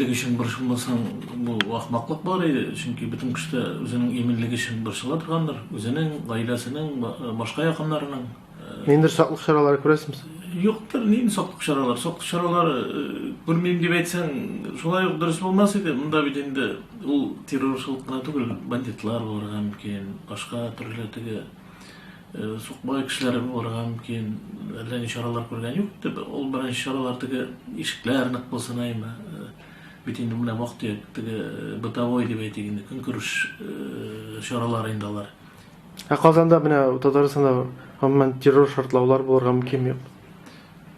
Иминлек өчен борчылмасаң, бу ахмаклык бар иде, чөнки бөтен кеше дә үзенең иминлеге өчен борчыла торгандыр, үзенең, гаиләсенең, башка якыннарының. Ниндидер саклык чаралары күрәсезме? Юктыр, нинди саклык чаралары? Саклык чаралары күрмим дип әйтсәң, шулай ук дөрес булмас иде. Монда бит инде ул террорчылык кына түгел, бандитлар булырга мөмкин, башка төрле теге сукбай кешеләр булырга мөмкин. Әллә ни чаралар күргән юк инде. Ул беренче чаралар теге ишекләр нык булсын әйме. Бит инде менә вак-төяк теге бытовой дип әйтик инде, көнкүреш чаралары инде алар. Ә Казанда менә Татарстанда гомумән террор шартлаулар булырга мөмкинме юк?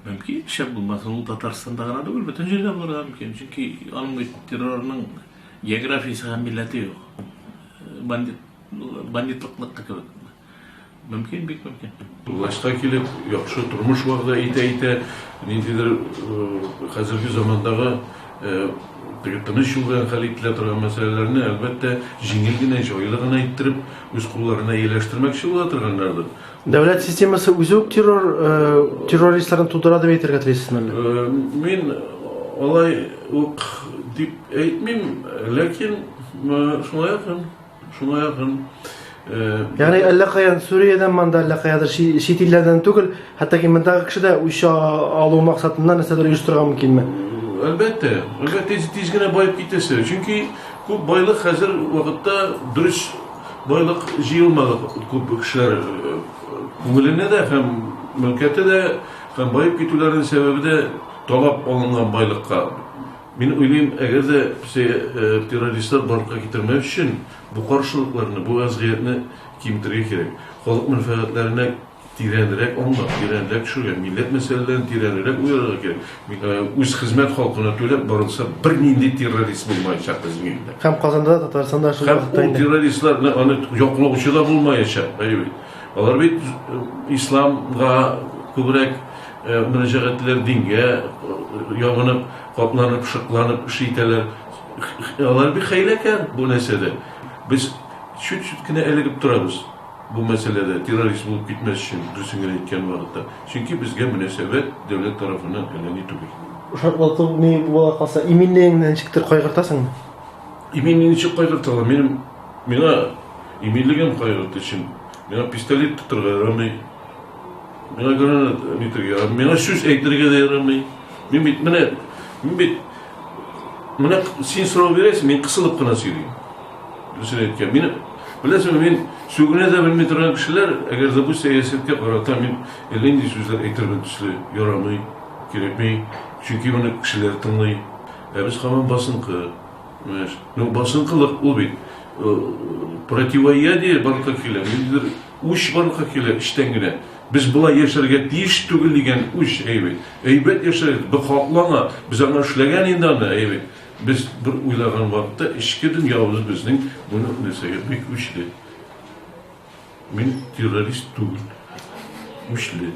Мөмкин, шәп булмасын, ул Татарстанда гына түгел, бөтен җирдә булырга мөмкин. Чөнки аның бит террорның географиясе һәм милләте юк. Бандит, бандитлыкныкы кебек. Мөмкин, бик мөмкин. Властька килеп, яхшы тормыш вәгъдә итә-итә, ниндидер хәзерге замандагы теге тыныч юл белән хәл ителә торган мәсьәләләрне, әлбәттә, җиңел генә, җайлы гына иттереп, үз кулларына ияләштермәкче була торганнардыр. Дәүләт системасы үзе үк террор террористларны тудыра дип әйтергә телисезме әллә? Мин алай ук дип әйтмим, ләкин шуңа якын. Шуңа якын. Ягъни әллә каян Сүриядән монда, әллә каядыр чит илләрдән түгел, хәтта ки мондагы кеше дә үч алу максатыннан нәрсәдер оештырырга мөмкинме? Әлбәттә, әлбәттә, тиз, тиз генә баеп китәсе. Чөнки күп байлык хәзер вакытта дөрес байлык җыелмады күп кешеләр күңеленә дә һәм мөлкәте дә һәм баеп китүләренең сәбәбе дә талап алынган байлыкка. Мин уйлыйм, әгәр дә террористлар барлыкка китермәс өчен бу каршылыкларны, бу вәзгыятьне киметергә кирәк. Халык мәнфәгатьләренә тирәнрәк аңлап, тирәнрәк төшергә, милләт мәсьәләләрен тирәнрәк уйларга кирәк. Үз хезмәт хакына түләп барылса, бернинди террорист булмаячак безнең илдә. Һәм Казанда да, Татарстанда шул вакытта инде. Һәм ул террористларны аны яклаучы да булмаячак. Әйе бит. Алар бит исламга күбрәк мөрәҗәгать итәләр, дингә ябынып, Капланып, шыкланып эш итәләр. Алар бик хәйләкәр бу нәрсәдә. Без чүт-чүт кенә элегеп торабыз бу мәсьәләдә, террорист булып китмәс өчен, дөресен генә әйткән вакытта. Чөнки безгә мөнәсәбәт дәүләт тарафыннан әллә ни түгел. Шартлату ни була калса, иминлегеңне ничектер кайгыртасыңмы? Иминлеген ничек кайгырта алам? Минем миңа иминлегем кайгырту өчен миңа пистолет тотырга ярамый. Миңа гранат нитергә ярамый. Миңа сүз әйтергә дә ярамый. Мин бит менә, мин бит менә син сорау бирәсең, мин кысылып кына сөйлим. Дөресен әйткән. Мин беләсеңме, мин сүгенә дә белми торган кешеләр, әгәр дә бу сәясәткә карата мин әллә нинди сүзләр әйтермен төсле, ярамый, кирәкми, чөнки моны кешеләр тыңлый. Ә без һаман басынкы. Понимаешь? Ну, басынкылык ул бит противоядие барлыкка килә. Ниндидер үч барлыкка килә эчтән генә. Без болай яшәргә тиеш түгел дигән үч, әйе бит. Әйбәт яшәргә, без хаклы аңа, без аңа эшләгән инде аны, әйе бит. Без бер уйлаган вакытта эчке дөньябыз безнең бу нәрсәгә бик үчле. Мин террорист түгел, үчле.